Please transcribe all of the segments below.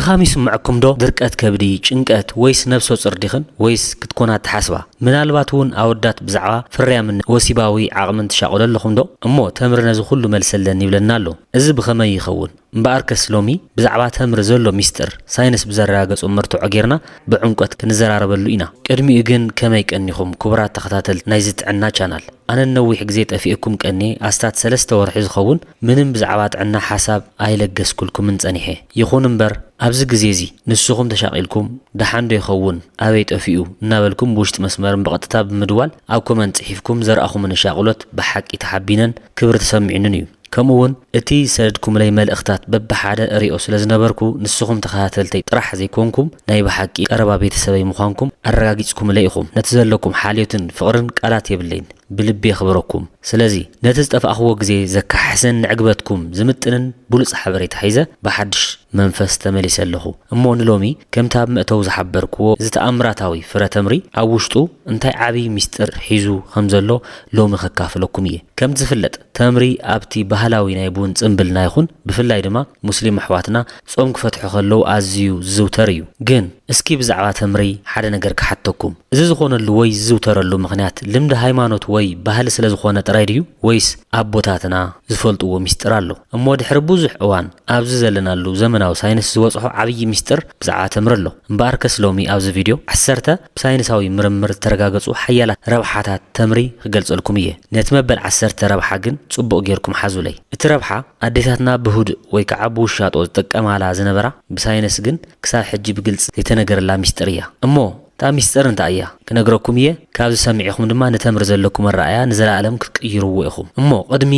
ድኻም ይስምዐኩም ዶ? ድርቀት ከብዲ፣ ጭንቀት፣ ወይስ ነብሰ ጹር ዲኽን? ወይስ ክትኮና ትሓስባ? ምናልባት እውን ኣወዳት ብዛዕባ ፍርያምን ወሲባዊ ዓቕምን ትሻቐሉ ኣለኹም ዶ? እሞ ተምሪ ነዚ ኩሉ መልሰለን ይብለና ኣሎ። እዚ ብኸመይ ይኸውን? እምበኣርከስ ሎሚ ብዛዕባ ተምሪ ዘሎ ሚስጥር ሳይንስ ብዘረጋገጾ መርትዖ ጌርና ብዕምቆት ክንዘራረበሉ ኢና። ቅድሚኡ ግን ከመይ ቀኒኹም ክቡራት ተኸታተልቲ ናይዚ ጥዕና ቻናል? ኣነ ነዊሕ ግዜ ጠፊኤኩም ቀንየ ኣስታት ሰለስተ ወርሒ ዝኸውን ምንም ብዛዕባ ጥዕና ሓሳብ ኣይለገስኩልኩምን ጸኒሐ። ይኹን እምበር ኣብዚ ግዜ እዚ ንስኹም ተሻቒልኩም ደሓን ዶ ይኸውን ኣበይ ጠፊኡ እናበልኩም ብውሽጢ መስመርን ብቐጥታ ብምድዋል ኣብ ኮመንት ጽሒፍኩም ዘርኣኹምኒ ሻቕሎት ብሓቂ ተሓቢነን ክብሪ ተሰሚዑንን እዩ። ከምኡ እውን እቲ ዝሰደድኩምለይ መልእኽታት በብሓደ እሪኦ ስለ ዝነበርኩ ንስኹም ተኸታተልተይ ጥራሕ ዘይኮንኩም ናይ ብሓቂ ቀረባ ቤተሰበይ ምዃንኩም ኣረጋጊጽኩምለይ ኢኹም። ነቲ ዘለኩም ሓልዮትን ፍቕርን ቃላት የብለይን። ብልቢ የኽብረኩም። ስለዚ ነቲ ዝጠፋእኽዎ ግዜ ዘካሕስን ንዕግበትኩም ዝምጥንን ብሉጽ ሓበሬታ ሒዘ ብሓድሽ መንፈስ ተመሊሰ ኣለኹ። እሞ ንሎሚ ከምቲ ኣብ መእተዊ ዝሓበርክዎ እዚ ተኣምራታዊ ፍረ ተምሪ ኣብ ውሽጡ እንታይ ዓቢ ሚስጥር ሒዙ ከም ዘሎ ሎሚ ከካፍለኩም እየ። ከምቲ ዝፍለጥ ተምሪ ኣብቲ ባህላዊ ናይ ቡን ጽምብልና ይኹን ብፍላይ ድማ ሙስሊም ኣሕዋትና ጾም ክፈትሑ ከለዉ ኣዝዩ ዝዝውተር እዩ። ግን እስኪ ብዛዕባ ተምሪ ሓደ ነገር ክሓተኩም። እዚ ዝኾነሉ ወይ ዝዝውተረሉ ምኽንያት ልምዲ ሃይማኖት ወይ ባህሊ ስለ ዝኾነ ጥራይ ድዩ? ወይስ ኣቦታትና ዝፈልጥዎ ሚስጥር ኣሎ? እሞ ድሕሪ ብዙሕ እዋን ኣብዚ ዘለናሉ ዘመናዊ ሳይንስ ዝበጽሖ ዓብዪ ሚስጥር ብዛዕባ ተምሪ ኣሎ። እምበኣርከስ ሎሚ ኣብዚ ቪድዮ ዓሰርተ ብሳይንሳዊ ምርምር ዝተረጋገጹ ሓያላት ረብሓታት ተምሪ ክገልጸልኩም እየ። ነቲ መበል ዓሰርተ ረብሓ ግን ጽቡቕ ጌርኩም ሓዙለይ። እቲ ረብሓ ኣዴታትና ብህዱእ ወይ ከዓ ብውሻጦ ዝጥቀማላ ዝነበራ ብሳይንስ ግን ክሳብ ሕጂ ብግልጺ ዘይተነገረላ ሚስጥር እያ። እሞ እታ ሚስጥር እንታይ እያ? ክነግረኩም እየ። ካብዚ ሰሚዕኹም ድማ ንተምሪ ዘለኩም ኣረኣእያ ንዘለኣለም ክትቅይርዎ ኢኹም። እሞ ቅድሚ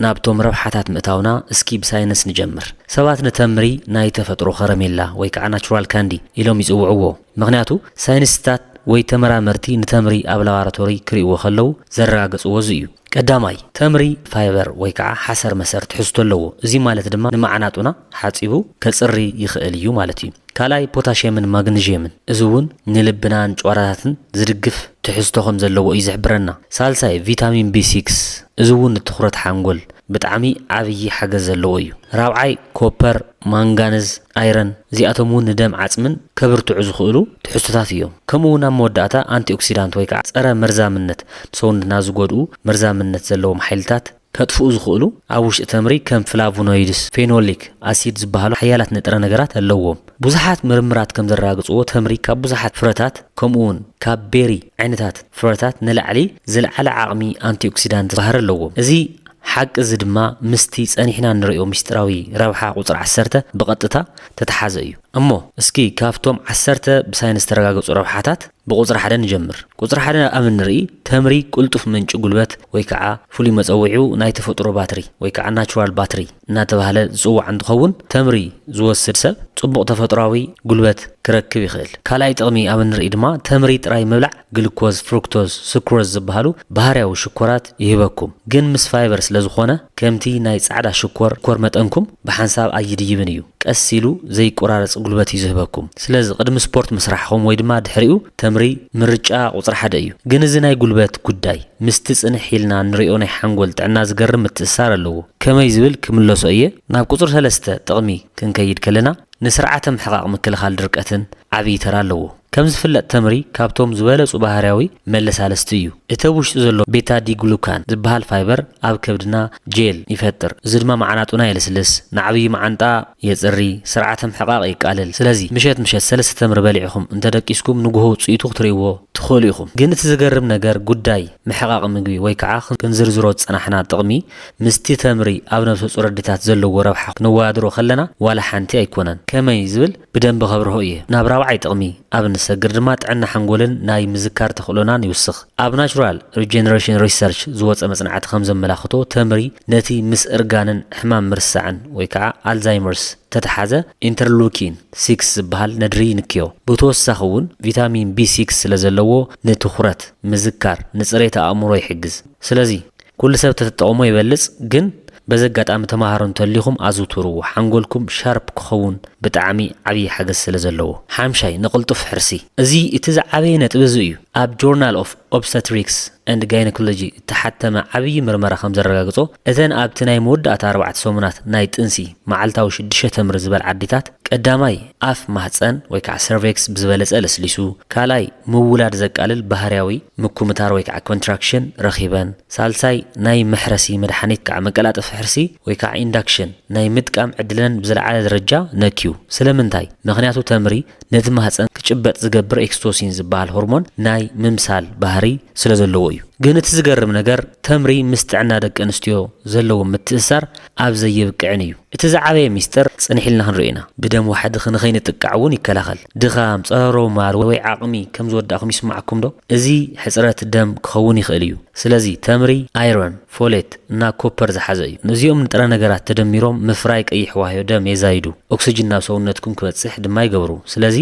ናብቶም ረብሓታት ምእታውና እስኪ ብሳይንስ ንጀምር። ሰባት ንተምሪ ናይ ተፈጥሮ ከረሜላ ወይ ከዓ ናቹራል ካንዲ ኢሎም ይጽውዕዎ። ምኽንያቱ ሳይንስታት ወይ ተመራመርቲ ንተምሪ ኣብ ላቦራቶሪ ክርእይዎ ከለዉ ዘረጋገጽዎ እዚ እዩ። ቀዳማይ፣ ተምሪ ፋይበር ወይ ከዓ ሓሰር መሰር ትሕዝቶ ኣለዎ። እዚ ማለት ድማ ንመዓናጡና ሓጺቡ ከጽሪ ይኽእል እዩ ማለት እዩ። ካልኣይ፣ ፖታሽየምን ማግኒዥየምን፣ እዚ እውን ንልብናን ጨዋራታትን ዝድግፍ ትሕዝቶ ከም ዘለዎ እዩ ዝሕብረና። ሳልሳይ፣ ቪታሚን ቢ ሲክስ፣ እዚ እውን ንትኹረት ሓንጎል ብጣዕሚ ዓብዪ ሓገዝ ዘለዎ እዩ። ራብዓይ፣ ኮፐር፣ ማንጋነዝ፣ ኣይረን፣ እዚኣቶም እውን ንደም ዓጽምን ከብርትዑ ዝኽእሉ ትሕዝቶታት እዮም። ከምኡ እውን ኣብ መወዳእታ ኣንቲኦክሲዳንት ወይ ከዓ ጸረ መርዛምነት፣ ንሰውነትና ዝጎድኡ መርዛምነት ዘለዎም ሓይልታት ከጥፍኡ ዝኽእሉ ኣብ ውሽጢ ተምሪ ከም ፍላቮኖይድስ፣ ፌኖሊክ ኣሲድ ዝበሃሉ ሓያላት ንጥረ ነገራት ኣለዎም። ብዙሓት ምርምራት ከም ዘረጋግጽዎ ተምሪ ካብ ብዙሓት ፍረታት ከምኡ እውን ካብ ቤሪ ዓይነታት ፍረታት ንላዕሊ ዝለዓለ ዓቕሚ ኣንቲኦክሲዳንት ባህሪ ኣለዎም። እዚ ሓቂ እዚ ድማ ምስቲ ጸኒሕና ንርእዮ ምስጢራዊ ረብሓ ቁጽሪ ዓሰርተ ብቐጥታ ተተሓዘ እዩ። እሞ እስኪ ካብቶም ዓሰርተ ብሳይንስ ዝተረጋገጹ ረብሓታት ብቁጽሪ ሓደ ንጀምር። ቁጽሪ ሓደ ኣብ እንርኢ ተምሪ ቅልጡፍ ምንጪ ጉልበት ወይ ከዓ ፍሉይ መጸውዒኡ ናይ ተፈጥሮ ባትሪ ወይ ከዓ ናቹራል ባትሪ እናተባህለ ዝጽዋዕ እንትኸውን ተምሪ ዝወስድ ሰብ ጽቡቕ ተፈጥሯዊ ጉልበት ክረክብ ይኽእል። ካልኣይ ጥቕሚ ኣብ እንርኢ ድማ ተምሪ ጥራይ ምብላዕ ግሉኮዝ፣ ፍሩክቶዝ፣ ስክሮዝ ዝበሃሉ ባህርያዊ ሽኮራት ይህበኩም። ግን ምስ ፋይበር ስለ ዝኾነ ከምቲ ናይ ጻዕዳ ሽኮር፣ ሽኮር መጠንኩም ብሓንሳብ ኣይድይብን እዩ። ቀስ ኢሉ ዘይቆራረጽ ጉልበት እዩ ዝህበኩም። ስለዚ ቅድሚ ስፖርት ምስራሕኹም ወይ ድማ ድሕሪኡ ተምሪ ምርጫ ቁጽሪ ሓደ እዩ። ግን እዚ ናይ ጉልበት ጉዳይ ምስቲ ጽንሕ ኢልና ንሪኦ ናይ ሓንጎል ጥዕና ዝገርም ምትእስሳር ኣለዎ። ከመይ ዝብል ክምለሶ እየ። ናብ ቁጽሪ ሰለስተ ጥቕሚ ክንከይድ ከለና ንስርዓተ ምሕቓቕ ምክልኻል ድርቀትን ዓብዪ ተራ ኣለዎ። ከም ዝፍለጥ ተምሪ ካብቶም ዝበለጹ ባህርያዊ መለሳለስቲ እዩ። እቲ ኣብ ውሽጡ ዘሎ ቤታ ዲግሉካን ዝበሃል ፋይበር ኣብ ከብድና ጄል ይፈጥር። እዚ ድማ መዓናጡና የልስልስ፣ ንዓብዪ መዓንጣ የጽሪ፣ ስርዓተ ምሕቓቕ የቃልል። ስለዚ ምሸት ምሸት ሰለስተ ተምሪ በሊዕኹም እንተደቂስኩም ንግሆ ውጽኢቱ ክትርእይዎ ትኽእሉ ኢኹም። ግን እቲ ዝገርም ነገር ጉዳይ ምሕቓቕ ምግቢ ወይ ከዓ ክንዝርዝሮ ዝጸናሕና ጥቕሚ ምስቲ ተምሪ ኣብ ነብሰ ጹር ኣዴታት ዘለዎ ረብሓ ክነወዳድሮ ከለና ዋላ ሓንቲ ኣይኮነን። ከመይ ዝብል ብደንቢ ከብርሆ እየ። ናብ ራብዓይ ጥቕሚ ኣብ እንሰግር ድማ ጥዕና ሓንጎልን ናይ ምዝካር ተኽእሎናን ይውስኽ። ኣብ ናቹራል ሪጀነሬሽን ሪሰርች ዝወጸ መጽናዕቲ ከም ዘመላኽቶ ተምሪ ነቲ ምስ እርጋንን ሕማም ምርሳዕን ወይ ከዓ ኣልዛይመርስ ተተሓዘ ኢንተርሉኪን ሲክስ ዝበሃል ነድሪ ይንክዮ። ብተወሳኺ እውን ቪታሚን ቢ ሲክስ ስለ ዘለዎ ንትኹረት፣ ምዝካር፣ ንጽሬት ኣእምሮ ይሕግዝ። ስለዚ ኩሉ ሰብ ተተጠቐሞ ይበልጽ፣ ግን በዚ ኣጋጣሚ ተማሃሮ እንተሊኹም ኣዝውትርዎ፣ ሓንጎልኩም ሻርፕ ክኸውን ብጣዕሚ ዓብዪ ሓገዝ ስለ ዘለዎ። ሓምሻይ፣ ንቕልጡፍ ሕርሲ። እዚ እቲ ዝዓበየ ነጥቢ እዚ እዩ። ኣብ ጆርናል ኦፍ Obstetrics and Gynecology እተሓተመ ዓብዪ ምርመራ ከም ዘረጋግጾ፣ እተን ኣብቲ ናይ መወዳእታ ኣርባዕተ ሰሙናት ናይ ጥንሲ መዓልታዊ ሽዱሽተ ተምሪ ዝበልዓ ኣዴታት ቀዳማይ ኣፍ ማህፀን ወይ ከዓ ሰርቬክስ ብዝበለጸ ለስሊሱ፣ ካልኣይ ምውላድ ዘቃልል ባህርያዊ ምኩምታር ወይ ከዓ ኮንትራክሽን ረኺበን፣ ሳልሳይ ናይ መሕረሲ መድሓኒት ከዓ መቀላጠፊ ሕርሲ ወይ ከዓ ኢንዳክሽን ናይ ምጥቃም ዕድለን ብዝለዓለ ደረጃ ነክዩ። ስለምንታይ? ምኽንያቱ ተምሪ ነቲ ማህፀን ክጭበጥ ዝገብር ኤክስቶሲን ዝበሃል ሆርሞን ናይ ምምሳል ባህሪ ስለ ዘለዎ እዩ። ግን እቲ ዝገርም ነገር ተምሪ ምስ ጥዕና ደቂ ኣንስትዮ ዘለዎ ምትእስሳር ኣብ ዘየብቅዕን እዩ። እቲ ዝዓበየ ሚስጥር ጽንሕ ኢልና ክንሪኦ ኢና። ብደም ዋሕዲ ንኸይንጥቃዕ እውን ይከላኸል። ድኻም፣ ጸሮማል ወይ ዓቕሚ ከም ዝወዳእኩም ይስማዓኩም ዶ? እዚ ሕጽረት ደም ክኸውን ይኽእል እዩ። ስለዚ ተምሪ ኣይረን፣ ፎሌት እና ኮፐር ዝሓዘ እዩ። ነዚኦም ንጥረ ነገራት ተደሚሮም ምፍራይ ቀይሕ ዋህዮ ደም የዛይዱ፣ ኦክስጅን ናብ ሰውነትኩም ክበጽሕ ድማ ይገብሩ። ስለዚ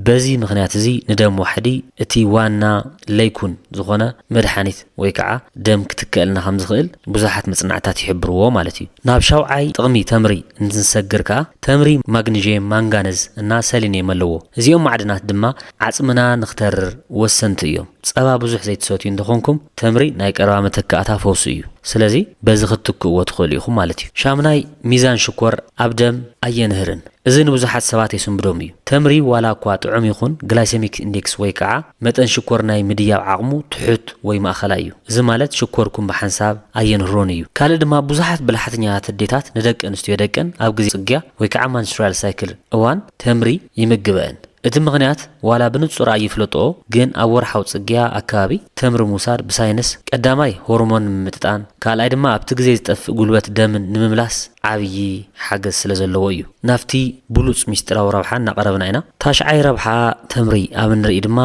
በዚ ምኽንያት እዚ ንደም ዋሕዲ እቲ ዋና ለይኩን ዝኾነ መድሓኒት ወይ ከዓ ደም ክትከልና ከም ዝኽእል ብዙሓት መጽናዕታት ይሕብርዎ ማለት እዩ። ናብ ሻውዓይ ጥቕሚ ተምሪ እንትንሰግር ከዓ ተምሪ ማግኒዥየም፣ ማንጋነዝ እና ሰሊንየም ኣለዎ። እዚኦም ማዕድናት ድማ ዓጽምና ንክተርር ወሰንቲ እዮም። ጸባ ብዙሕ ዘይትሰትዩ እንተኾንኩም ተምሪ ናይ ቀረባ መተካእታ ፈውሲ እዩ። ስለዚ በዚ ክትትክእዎ ትኽእሉ ኢኹም ማለት እዩ። ሻምናይ ሚዛን ሽኮር ኣብ ደም ኣየንህርን። እዚ ንብዙሓት ሰባት የስንብዶም እዩ። ተምሪ ዋላ እኳ ጥዑም ይኹን ግላይሰሚክ ኢንዴክስ ወይ ከዓ መጠን ሽኮር ናይ ምድያብ ዓቕሙ ትሑት ወይ ማእኸላይ እዩ። እዚ ማለት ሽኮርኩም ብሓንሳብ ኣየንህሮን እዩ። ካልእ ድማ ብዙሓት ብልሓትኛታት ኣዴታት ንደቂ ኣንስትዮ ደቀን ኣብ ግዜ ጽግያ ወይ ከዓ ማንስትራል ሳይክል እዋን ተምሪ ይምግበአን። እቲ ምኽንያት ዋላ ብንጹር ኣይፍለጥኦ፣ ግን ኣብ ወርሓዊ ጽግያ ኣከባቢ ተምሪ ምውሳድ ብሳይንስ ቀዳማይ ሆርሞን ንምምጥጣን፣ ካልኣይ ድማ ኣብቲ ግዜ ዝጠፍእ ጉልበት ደምን ንምምላስ ዓብዪ ሓገዝ ስለ ዘለዎ እዩ። ናብቲ ብሉጽ ሚስጢራዊ ረብሓ እናቐረብና ኢና። ታሽዓይ ረብሓ ተምሪ ኣብ እንርኢ ድማ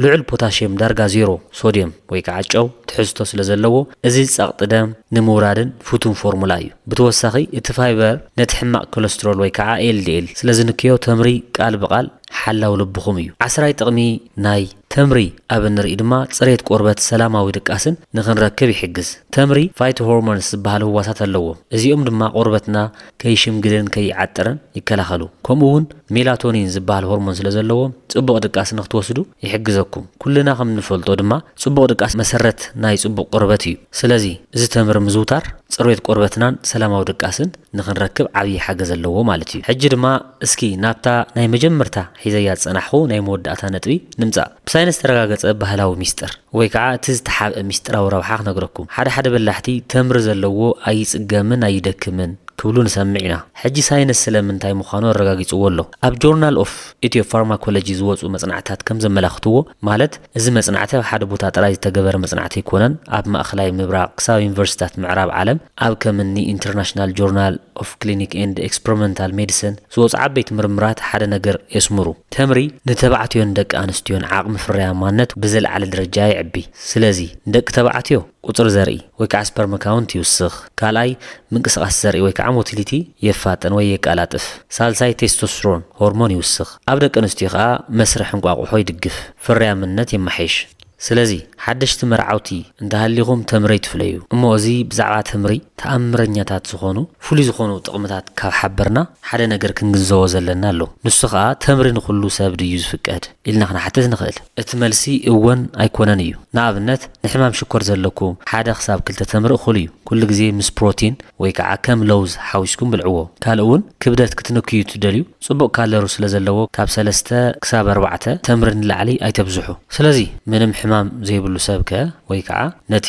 ልዑል ፖታሽየም፣ ዳርጋ ዜሮ ሶድየም ወይ ከዓ ጨው ትሕዝቶ ስለ ዘለዎ፣ እዚ ጸቕጢ ደም ንምውራድን ፍቱን ፎርሙላ እዩ። ብተወሳኺ እቲ ፋይበር ነቲ ሕማቕ ኮለስትሮል ወይ ከዓ ኤልዲኤል ስለ ዝንክዮ ተምሪ ቃል ብቃል ሓላው ልብኹም እዩ። ዓስራይ ጥቕሚ ናይ ተምሪ ኣብ እንርኢ ድማ ጽሬት ቆርበት፣ ሰላማዊ ድቃስን ንኽንረክብ ይሕግዝ። ተምሪ ፋይቶሆርሞንስ ዝበሃሉ ህዋሳት ኣለዎም። እዚኦም ድማ ቆርበትና ከይሽምግልን ከይዓጥርን ይከላኸሉ። ከምኡ እውን ሜላቶኒን ዝበሃል ሆርሞን ስለ ዘለዎም ጽቡቕ ድቃስ ንክትወስዱ ይሕግዘኩም። ኩልና ከም እንፈልጦ ድማ ጽቡቕ ድቃስ መሰረት ናይ ጽቡቕ ቆርበት እዩ። ስለዚ እዚ ተምሪ ምዝውታር ጽሬት ቆርበትናን ሰላማዊ ድቃስን ንኽንረክብ ዓብዪ ሓገዝ ኣለዎ ማለት እዩ። ሕጂ ድማ እስኪ ናብታ ናይ መጀመርታ ሒዘያ ዝጸናሕኹ ናይ መወዳእታ ነጥቢ ንምጻእ። ብሳይንስ ዝተረጋገጸ ባህላዊ ሚስጥር ወይ ከዓ እቲ ዝተሓብአ ሚስጥራዊ ረብሓ ክነግረኩም። ሓደ ሓደ በላሕቲ ተምሪ ዘለዎ ኣይጽገምን ኣይደክምን ክብሉ ንሰምዕ ኢና። ሕጂ ሳይንስ ስለምንታይ ምዃኑ ኣረጋጊጽዎ ኣሎ። ኣብ ጆርናል ኦፍ ኢትዮ ፋርማኮሎጂ ዝወጹ መጽናዕታት ከም ዘመላኽትዎ፣ ማለት እዚ መጽናዕቲ ኣብ ሓደ ቦታ ጥራይ ዝተገበረ መጽናዕቲ ኣይኮነን፣ ኣብ ማእከላይ ምብራቕ ክሳብ ዩኒቨርሲታት ምዕራብ ዓለም ኣብ ከምኒ ኢንተርናሽናል ጆርናል ኦፍ ክሊኒክ ኤንድ ኤክስፐሪመንታል ሜዲሲን ዝወጹ ዓበይቲ ምርምራት ሓደ ነገር የስምሩ። ተምሪ ንተባዕትዮን ደቂ ኣንስትዮን ዓቕሚ ፍርያማነት ብዝለዓለ ደረጃ የዕቢ። ስለዚ ንደቂ ተባዕትዮ ቁጽሪ ዘርኢ ወይ ከዓ ስፐርም ካውንት ይውስኽ። ካልኣይ ምንቅስቓስ ዘርኢ ወይ ከዓ ሞቲሊቲ የፋጥን ወይ የቀላጥፍ። ሳልሳይ ቴስቶስትሮን ሆርሞን ይውስኽ። ኣብ ደቂ ኣንስትዮ ከዓ መስርሕ እንቋቑሖ ይድግፍ፣ ፍርያምነት የማሓይሽ። ስለዚ ሓደሽቲ መርዓውቲ እንተሃሊኹም ተምሪ ኣይትፍለዩ። እሞ እዚ ብዛዕባ ተምሪ ተኣምረኛታት ዝኾኑ ፍሉይ ዝኾኑ ጥቕምታት ካብ ሓበርና ሓደ ነገር ክንግንዘቦ ዘለና ኣሎ። ንሱ ከዓ ተምሪ ንኹሉ ሰብ ድዩ ዝፍቀድ ኢልና ክንሓትት ንኽእል። እቲ መልሲ እወን ኣይኮነን እዩ። ንኣብነት ንሕማም ሽኮር ዘለኩም ሓደ ክሳብ ክልተ ተምሪ እኹል እዩ። ኩሉ ግዜ ምስ ፕሮቲን ወይ ከዓ ከም ለውዝ ሓዊስኩም ብልዕዎ። ካልእ እውን ክብደት ክትንክዩ ትደልዩ ጽቡቕ ካለሩ ስለ ዘለዎ ካብ ሰለስተ ክሳብ ኣርባዕተ ተምሪ ንላዕሊ ኣይተብዝሑ። ስለዚ ምንም ሕማም ዘይብሉ ሰብ ከ ወይ ከዓ ነቲ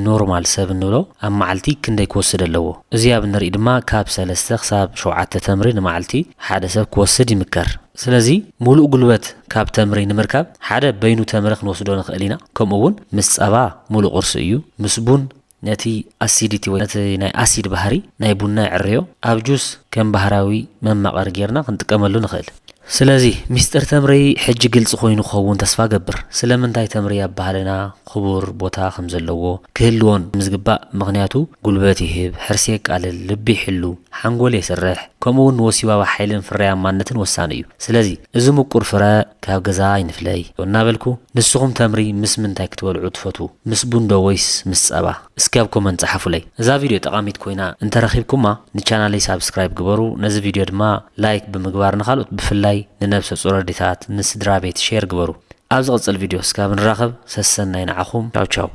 ኖርማል ሰብ እንብሎ ኣብ መዓልቲ ክንደይ ክወስድ ኣለዎ? እዚ ኣብ እንርኢ ድማ ካብ ሰለስተ ክሳብ ሸውዓተ ተምሪ ንመዓልቲ ሓደ ሰብ ክወስድ ይምከር። ስለዚ ሙሉእ ጉልበት ካብ ተምሪ ንምርካብ ሓደ በይኑ ተምሪ ክንወስዶ ንኽእል ኢና። ከምኡ እውን ምስ ጸባ ሙሉእ ቁርሲ እዩ። ምስ ቡን ነቲ ኣሲዲቲ ወይ ነቲ ናይ ኣሲድ ባህሪ ናይ ቡና የዕርዮ። ኣብ ጁስ ከም ባህራዊ መማቐሪ ጌርና ክንጥቀመሉ ንኽእል። ስለዚ ሚስጥር ተምሪ ሕጂ ግልጺ ኮይኑ ክኸውን ተስፋ ገብር። ስለምንታይ ተምሪ ኣብ ባህልና ክቡር ቦታ ከም ዘለዎ ክህልዎን ምዝግባእ፣ ምኽንያቱ ጉልበት ይህብ፣ ሕርሲ የቃልል፣ ልቢ ይሕሉ፣ ሓንጎል የስርሕ፣ ከምኡ እውን ንወሲባዊ ሓይልን ፍርያማነትን ወሳኒ እዩ። ስለዚ እዚ ምቁር ፍረ ካብ ገዛ ኣይንፍለይ እናበልኩ፣ ንስኹም ተምሪ ምስ ምንታይ ክትበልዑ ትፈትዉ? ምስ ቡን ዶ ወይስ ምስ ጸባ? እስኪ ኣብ ኮመንት ጸሓፉለይ። እዛ ቪድዮ ጠቓሚት ኮይና እንተረኺብኩማ ንቻናለይ ሳብስክራይብ ግበሩ፣ ነዚ ቪድዮ ድማ ላይክ ብምግባር ንኻልኦት ብፍላይ ንነብሰ ጹር ኣዴታት ንስድራ ቤት ሼር ግበሩ። ኣብ ዝቕጽል ቪድዮ እስካብ ንራኸብ፣ ሰሰናይ ንዓኹም። ቻው ቻው።